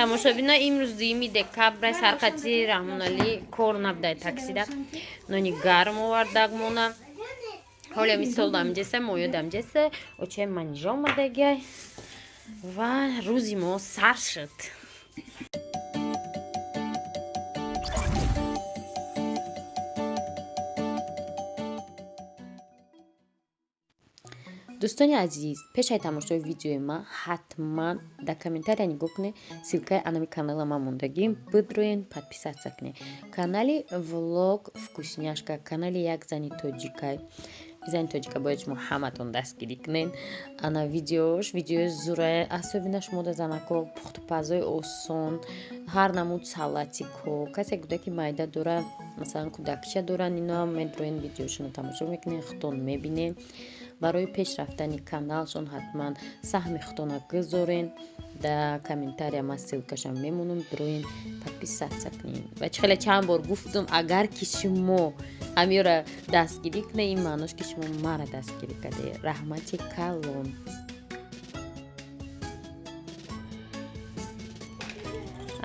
Тамошобино, имрӯз 2 декабр сарқати Раҳмоналӣ кор набудай таксида. Нони гарм овардаг мона. Ҳоле мисол дамҷеса, моё дамҷеса, очаи манижа омадагай ва рӯзи мо сар шуд. Дӯстони азиз, пеш аз тамошои видеои ман ҳатман дар комментария нигоҳ кунед, ссылкаи анами канала ман мондагим, бидроен, подписаться кунед. Канали влог вкусняшка, канали як зани тоҷикай. Зани тоҷика бояд шумо ҳаматон дастгирӣ кунед. Ана видеош, видеои зурае, особенно шумо да занако, пухтупазои осон, ҳар намуд салатико, касе кӯдаки майда дора, масалан кӯдакча доранд, иноам медроен видеошонро тамошо мекунед, худтон мебинед. Барои пеш рафтани каналшон ҳатман саҳми худтона гузорен. Дар комментария ман ссылкашам мемонам, дроен подписаться кунед. Ва чӣ хеле чанд бор гуфтум, агар ки шумо ҳамёра дастгирӣ кунед, ин маънош ки шумо мара дастгирӣ кардед. Раҳмати калон.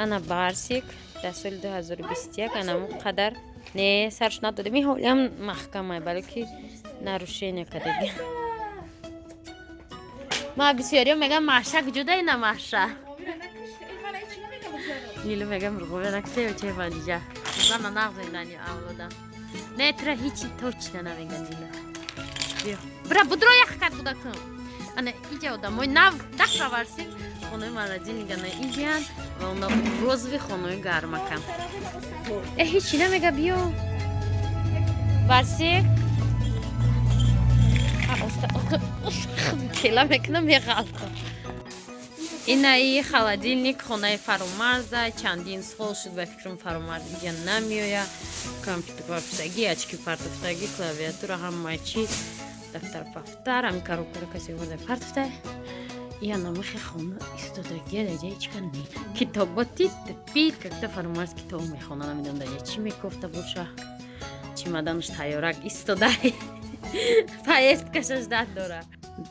Ана Барсик дар соли 2021 анамо қадар не сарш надодем. Ин ҳолиам маҳкамай, балки нарушение кардагӣ. Ма бисёриё мегам маша куҷода ина маша? Нилу мегам рғовя накушта ё че валиҷа. Зана нағз инани авлода. Не, тура ҳичи точно намега Нилу. Биё. Бира будро ях кард будакум. Ана иҷа одамои нав дахра варсим. Хонаи морозильник ана иҷиян ва она розови хонаи гармакам. Э ҳичи намега биё. Барсик. Кела мекунам меғалтам. Инаи холодильник хонаи Фаромарза, чандин сол шуд ба фикрам Фаромарз иҷа намеоя. Компютер партофтагӣ, очки партофтагӣ, клавиатура, ҳама чи, дафтар пафтар, ҳами коробкаро касе оварда партофта. Ия намихе хона истодагия даҷа ҳечка не. Китобо тит пит, как-то Фаромарз китоб мехона, намедонам даҷа чӣ мекофта боша. Чемоданаш тайёрак истода. Поездкашаш дад дора.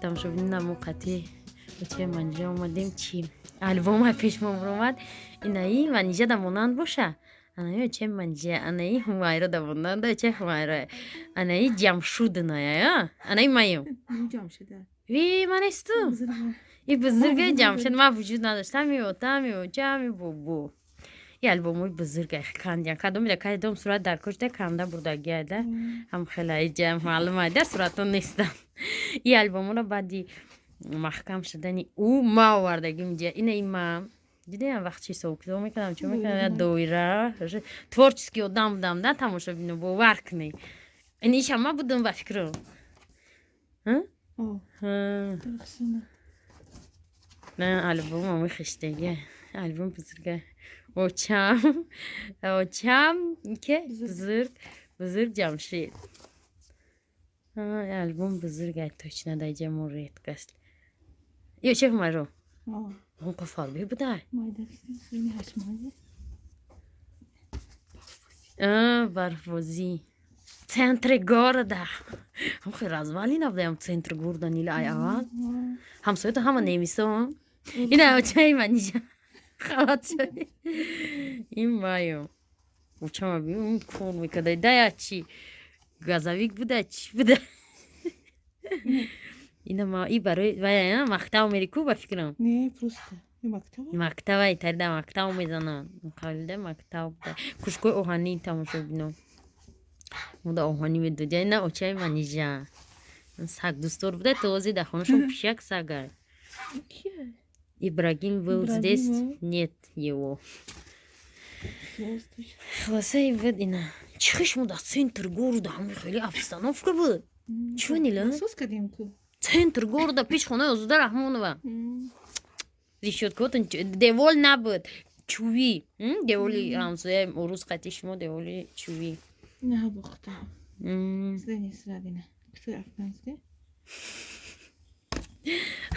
Тамошобини намоқати очаи манижа омадем, чи альбома пешмо омад. Инаи манижа да монанд боша. Анаи очаи манижа, анаи Ҳумайро да монанд, очаи Ҳумайро. Анаи Ҷамшуд ная, анаи маем. Ви манесту. И бузурга Ҷамшед ман вуҷуд надоштам, и отам, и очам, и бобо. И альбомои бузурга кандиян. Кадом ида кадом сурат дар кошта канда бурдагияда. Ҳам хела иҷа маълум айда суратон нестам. И альбоморо баъди маҳкам шудани ӯ ма овардагим иҷа. Ина и ма дидем вақт чи ҳисоб-китоб мекардам, чӣ мекардам, доира. Творческий одам будам, да, тамошобино бовар кунед. Ин иша ма будам ба фикру. На альбом ами хиштага. Альбом бузурга. Очам, очам ке бузург, бузург Ҷамшед. Альбом бузург ай точно даҷа мо редкость. Ё чеф маро? Он қафарби будай. Барфбозӣ. Центри города. Ҳам хеле развалина будаям центр города нила ай аввал. Ҳамсоята ҳама немисо. Ина очаи манижа. Халат шуд. Ин маю. Очама би кор мекарда. Дая чи газовик буда, чи буда. Ина ма и барои вая мактаб мери ку ба фикрам. Не, просто мактаб. Мактаба итарда мактаб мезанам. Қалида мактаб буда. Кушкои оҳанӣ тамошобино. Муда оҳанӣ медодя. Ина очаи манижа. Саг дӯстдор буда, то ози дар хонашон пишак сага. Ибрагим был здесь, нет его. Хулоса буд ина. Чӣ хеш мо дар центр города ҳами хеле обстановка буд. Чӣ нила? Центр города пеш хонаи Озода Раҳмонова. Решёткаотон девол набуд. Чӯвӣ. Деволи ҳамсоя урус қати шумо деволи чӯвӣ.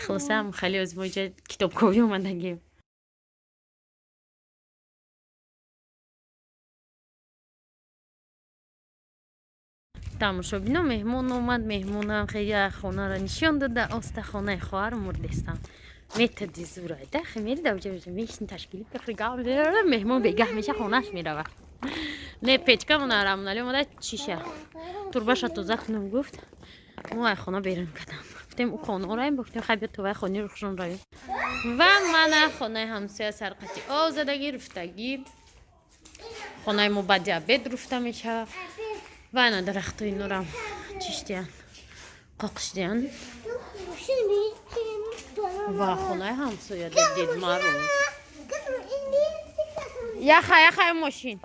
Хулоса хеле оз мо иҷа китобковӣ омадагем. Тамошобино, меҳмон омад, меҳмонам хеле хонаро нишон дода, оста хонаи хоҳар мурдестам. Методи зурайда хемери да уҷа мешин ташкили пехрига меҳмон бегаҳ меша хонаш мерава. Не печка мона Рамонали омада чиша турбаша тоза кунам гуфт. Мо ай хона берун кардам. Гуфтем ӯ хона раем, гуфтем хай биё товаи хони рухшон раем. Ва мана хонаи ҳамсоя сарқати об задагӣ руфтагӣ. Хонаи мо баъди обед руфта мешава. Ва ана дарахтои норам чиштиян, қоқиштиян. Ва хонаи ҳамсоя Дед Мороз. Яха, яха мошин.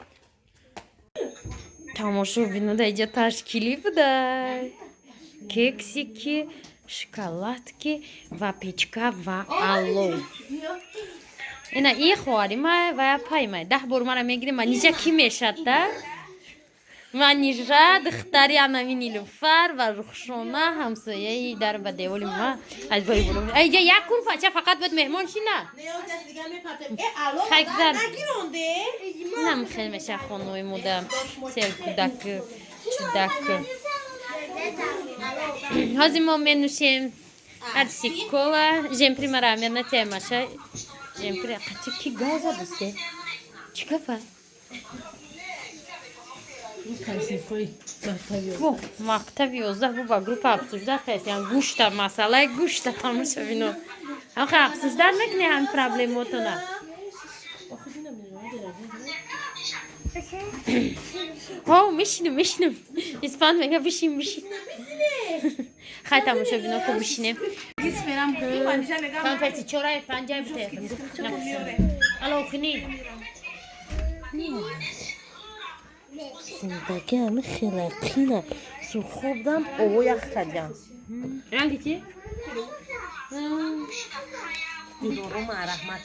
Тамошо бинода иҷа ташкилӣ будай. Кексики, шоколадки ва печка ва алов. Ина и хоҳари май ва апаи май. 10 бор мара мегирӣ, Манижа кӣ мешад да? Манижа духтари анами Нилуфар ва Рухшона ҳамсояи дар ба деволи ма аз бори боло. Иҷа як курпача фақат бояд меҳмон шина. Хайгзар. Нам хел меша хонаи мода сел кӯдак чудак. Ҳозир мо менӯшем арси кола, жемпри мара амир натемаша. Жемпри қати ки газ задисте? Чӣ гапа? Мактаби 11 бу ба группа обсуждать кардем. Гӯшта, масъалаи гӯшта тамошо бино. Ҳамха обсуждать мекунӣ ҳам проблемотона. Ҳо, мешинем, мешинем. Испан мега бишин, бишин. Хай тамошо бино ку бишинем. Конфети чорай панҷай бите. Ало кунӣ. Зиндагӣ ҳами хеле қина. Сурхобдам ово ях кардям. Ранги чи? Дилорума раҳмат.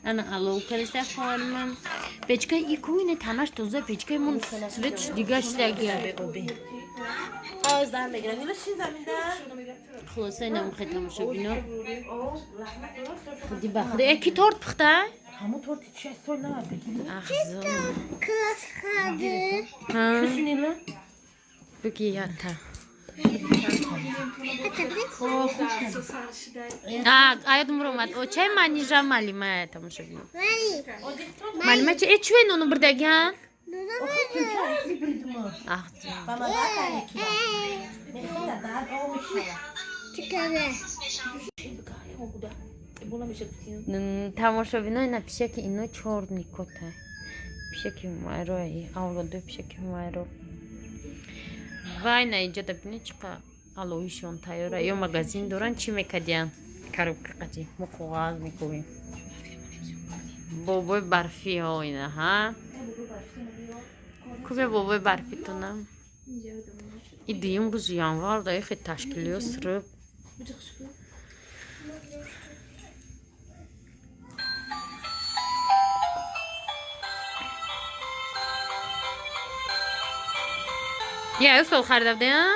Ана алов кардиста хоҳари ман. Печкаи и кӯине танаш тоза печкаи мон цветш дига шидаги. Хулоса инам хе тамошо бино. Худи ба худи. Э ки торт пухта? Ҳамон торти чи сол наварда. Ахзо. Буги ята. Аёдум омад. Очаи Манижа малима тамошо бино. Малима чи? Э чӯе нону бурдаги ҳа? Ахзо. Тамошобино ина пишаки ино чорни кота. Пишаки майро авлоду пишаки майро. Ва ина иҷа да бини чиқа алоишон тайёра. Ё магазин доран чӣ мекардиян? Коробка қати мо коғаз мекунем. Бобои барфиҳо ина ҳа? Кубе бобои барфитона? И дуюм рӯзи январ да ихе ташкилиё срыб. Я сол харида будем, а?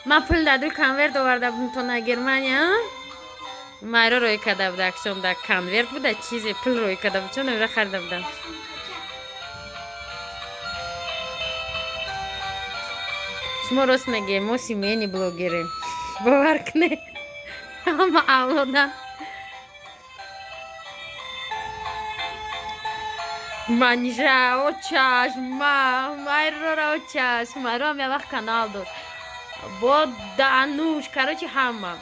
Ман пул даду конверт оварда будем то на Германия, а? Майро рӯй карда буда, акшом да конверт буда, чизе пул рӯй карда буд, чон навира харида будам. Шумо рост мегӯед, мо семейни блогерем. Бовар кунед. Ҳама авлода. Манижа, очаш, ма, Майрора очаш, Майро ҳам як вақт канал дошт. Бо Дануш, короче ҳама.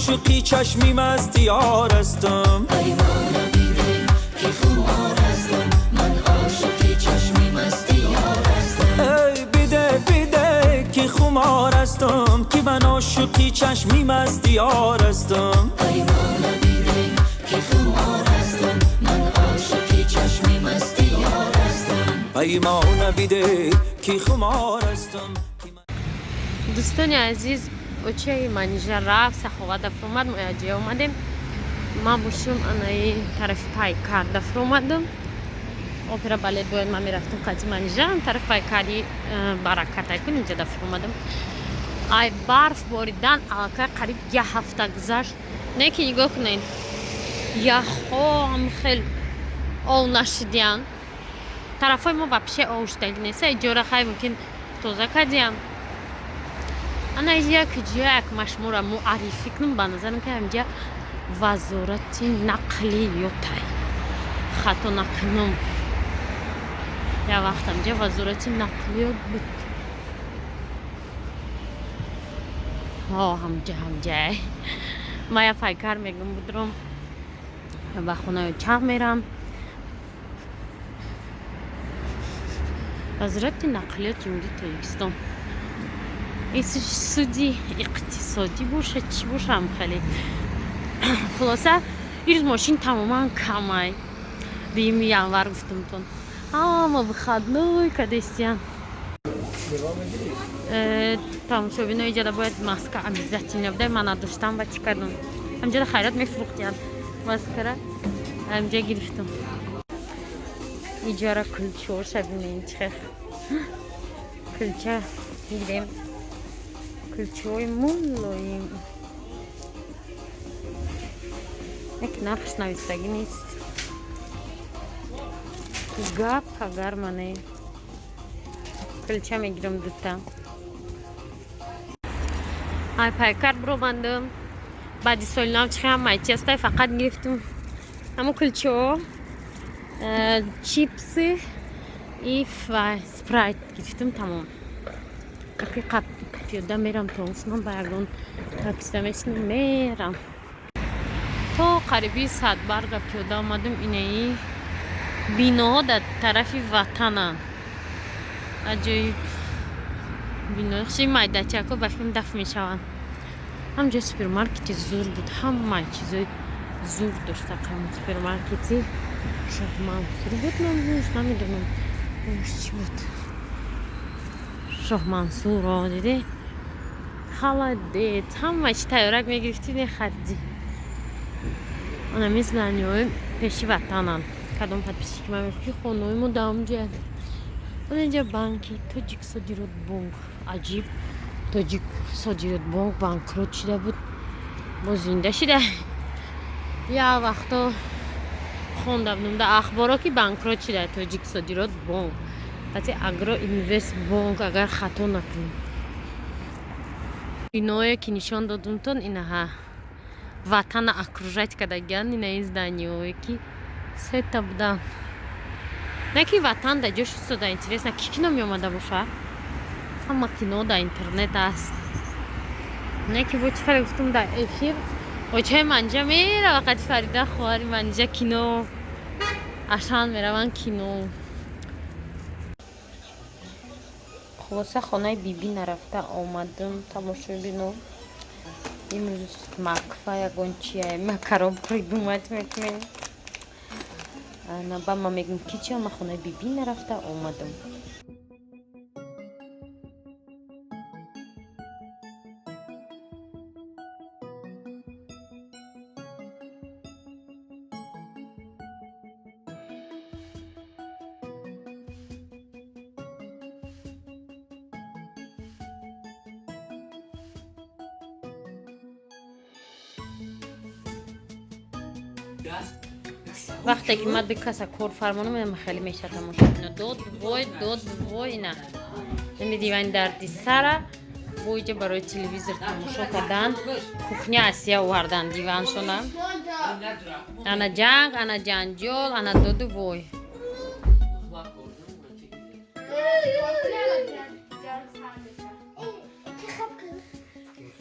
عاشقی چشمی مستی یارستم. پیمانه بیده که خمارستم، من عاشقی چشمی مستی یارستم. ای بیده بیده که خمارستم، که من عاشقی چشمی مستی یارستم. پیمانه بیده که خمارستم، من عاشقی چشمی مستی یارستم. پیمانه بیده که خمارستم. دوستان عزیز، очаи Манижа рафт, саховат дафромад, мо яҷия омадем. Ман бошум анаи тарафи пайкар дафромадам. Опера балет бояд ман мерафтам қати Манижа, тараф пайкари баракатай кун инҷа дафр омадам. Ай барф боридан аллакай қариб як ҳафта гузашт. Не ки нигоҳ кунед, яхҳо ҳам хел ов нашидиян. Тарафҳои мо вообще ов шудаги нест. Иҷора хай мумкин тоза кардиям. Ана як ҷояк ма шуморо муаррифӣ кунам, ба назарам ки ҳаминҷа вазорати нақлиётай. Хато накунам. Як вақт ҳаминҷа вазорати нақлиёт буд. Ҳо, ҳамҷа ҳамҷай. Ма як пайкар мегум будром. Ба хонаи чақ мерам. Вазорати нақлиёт Ҷумҳурии Тоҷикистон. Суди иқтисодӣ боша, чӣ боша ҳам хеле. Хулоса, ирӯз мошин тамоман камай. 2 январ гуфтамтон. Ҳама выходной кадестиян. Тамошобино иҷода бояд маска обязательно буда. Ман надоштам ва чӣ кардам? Ҳамҷода хайрат мефурӯхтиян маскара. Ҳамҷа гирифтам. Иҷора кулчаоша бинед чӣ хел. Кулча гирем. Кулчаҳои мулоим. Як нархш навистагӣ нест. Гап агар мане. Кулча мегирам дута. Ай пайкар биромадам. Баъди соли нав чӣ хел ҳамаи чиастай, фақат гирифтам ҳамо кулчаҳо, чипсы и спрайт гирифтам, тамом. Аки қап пиёда мерам то Усман, ба ягон таксида мешинам мерам. То қариби Садбарга пиёда омадам. Инаи биноҳо дар тарафи ватананд. Аҷоиб бинои хуши майдачако ба филм даф мешаванд. Ҳамҷо супермаркети зур буд, ҳамаи чизои зур дошта. Қам супермаркети Шоҳмансур буд, номаш намедонам номаш чӣ буд. Шоҳмансур, диде, холодец, ҳама чи тайёрак мегирифтӣ, мехаридӣ. Онами зданиҳои пеши ватананд. Кадом подписчики ман мегуфт, ки хонаҳои мо дар онҷоянд. Онҷа банки Тоҷик Содирот Бонк. Аҷиб, Тоҷик Содирот Бонк банкрот шуда буд, боз зинда шуда. Як вақто хонда будам дар ахборо, ки банкрот шуда Тоҷик Содирот Бонк. Қати Агро Инвест Бонк, агар хато накунам. Биное ки нишон додумтон, инаҳа ватана окружать кардагиян, инаи зданиҳое ки сета буданд. Не ки ватан дар ҷош истода. Интересно, ки кино меомада боша? Ҳама кино дар интернет аст. Не ки бо чӣ хеле гуфтум дар эфир, очаи манҷа мерава қати Фарида хоҳари манҷа кино. Ашан мераванд кино. Хулоса, хонаи бибӣ нарафта омадам, тамошобино. Имрӯз макфа ягон чия макарон придумать мекунем. Ба ман мегӯм, ки чия ман хонаи бибӣ нарафта омадам. Вақте ки ман ду каса кор фармонам, инам хеле меша тамошобино. Дод вой, дод вой, ина. Ими дивани дарди сара, бо иҷа барои телевизор тамошо кардан, кухня Асия овардан диваншона. Ана ҷанг, ана ҷанҷол, ана доду вой.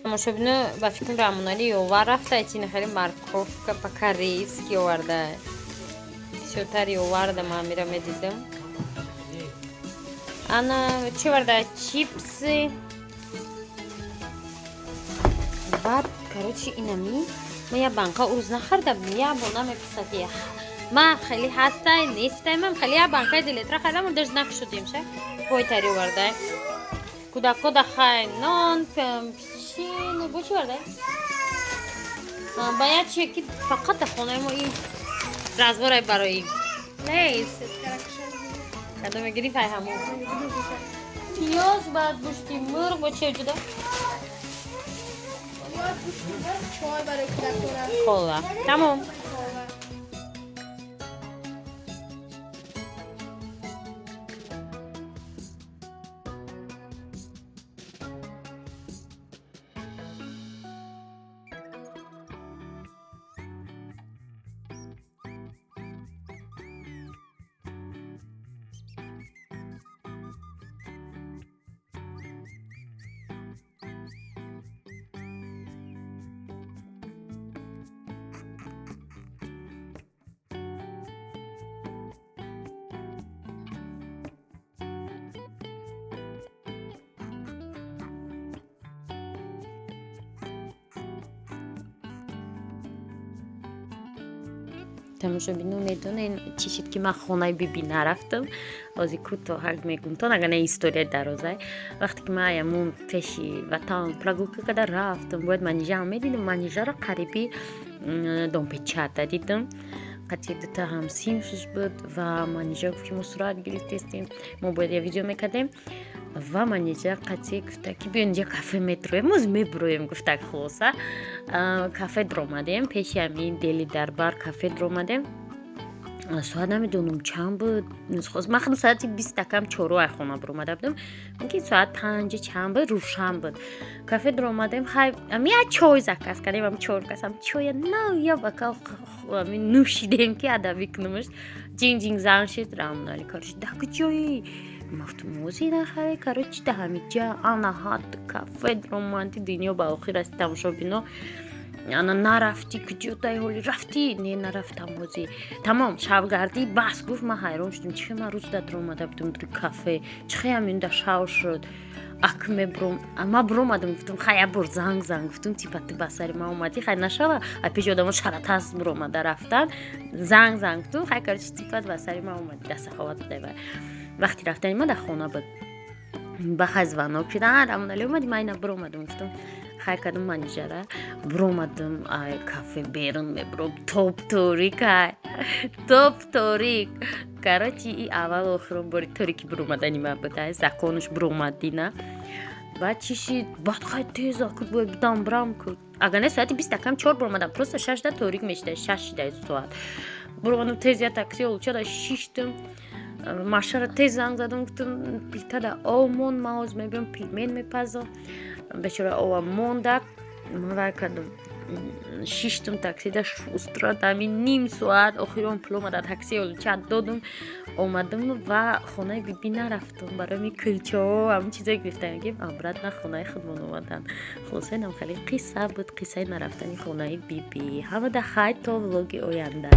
Тамошобино, ба фикрам Раҳмонали ёвар рафта, итина хеле морковка по-корейски оварда. Бисёртар ёварда, ман мира медидам. Ана чӣ оварда? Чипсы. Баъд, короче, инами ман як банка урӯз нахарда будам, як бор намепурсад ки ман хеле ҳастай, нестай, ман хеле як банкаи ду литра хардам, даже накушодем ша. Пойтари оварда. Кӯдакҳо да хай нон, печенье, бо чӣ оварда? Ба як чие ки фақат дар хонаи мо ин разборай барои Лейс. Кадоме гирифт ай ҳамон. Пиёз, баъд гӯшти мурғ бо чи ҷуда? Пиёз, гӯшти мурғ, чой барои кӯдакона. Кола. Тамом. Кола. Тамошобино, медонен чӣ шид, ки ман хонаи биби нарафтам? Ҳозир кӯтоҳак мегум, то нагана история дарозай. Вақте ки ман аямун пеши ватан прогулка карда рафтам, бояд Манижаам медидам. Манижаро қариби Домпечата дидам, қатъи дута ҳамсинфш буд ва Манижа гуфт, ки мо сурат гирифтестем, мо бояд я видео мекардем. Ва Манижа қатъи гуфта, ки биё, инҷа кафе метроем, моз мебуроем, гуфтак. Хулоса, кафе дуромадем, пеши ҳамин Дели Дарбар кафе дуромадем. Соат намедонам чанд буд, ман худам соати бистакам чору ай хона буромада будам, мумкин соат панҷи чанд буд, рӯшан буд. Кафе дуромадем, хай, ами як чой заказ кардем, ами чор кас ам чоя нав я бокал ами нӯшидем, ки адабӣ кунумаш. Ҷинг ҷинг занг шид, Рамонали, короче, да куҷоӣ? Ма гуфтам, ози нахаре, короче, да ҳамиҷа анаҳат кафе дуромадӣ, дунё ба охир расид. Тамошобино, ана нарафтӣ, куҷо дай ҳоли рафтӣ? Не, нарафтам, ҳозир тамом, шавгардӣ бас, гуфт. Ман ҳайрон шудам, чихе ман рӯз да дуромада будам дури кафе, чихе ҳаминда шав шуд? Ак мебуром, ман буромадам, гуфтам, хай, як бор занг зан, гуфтам, типа ту ба сари ман омадӣ, хай нашава, а пеши одамо шаратас буромада рафтан. Занг зан, гуфтам, хай, короче, типа ба сари ман омадӣ, дар саховат будай. Вақти рафтани ман дар хона буд. Ба хай звонок шуд: Рамонали, омадӣ? Ман ина буромадам, гуфтам. Хай кардам, Манижара буромадам, ай кафе берун мебуром, топ торик, ай топ торик. Короче, и аввал охирон бори торики буромадани ман буд, ай законуш буромадина. Баъд чӣ шид? Баъд хай теза ку бояд будам, бурам ку, агар не соати бистакам чор буромадам, просто шашда торик мешида, шаш шида соат. Буромадам тез, я такси олучада шиштам, Машара тез занг задам, гуфтам, плитада ов монд, ман ҳозир мебиём, пельмен мепазам. Бечора ова монда. Ман вай кардам, шиштам таксида, шустра дами ним соат охирон пул омада, такси олуча додум, омадам ва хонаи биби нарафтам. Барои ми кулчаҳо, ҳамин чизое гирифтам, ки обратно хонаи худмон омадан. Хулоса, инам хеле қисса буд, қиссаи нарафтани хонаи биби. Ҳамада хай, то влоги оянда.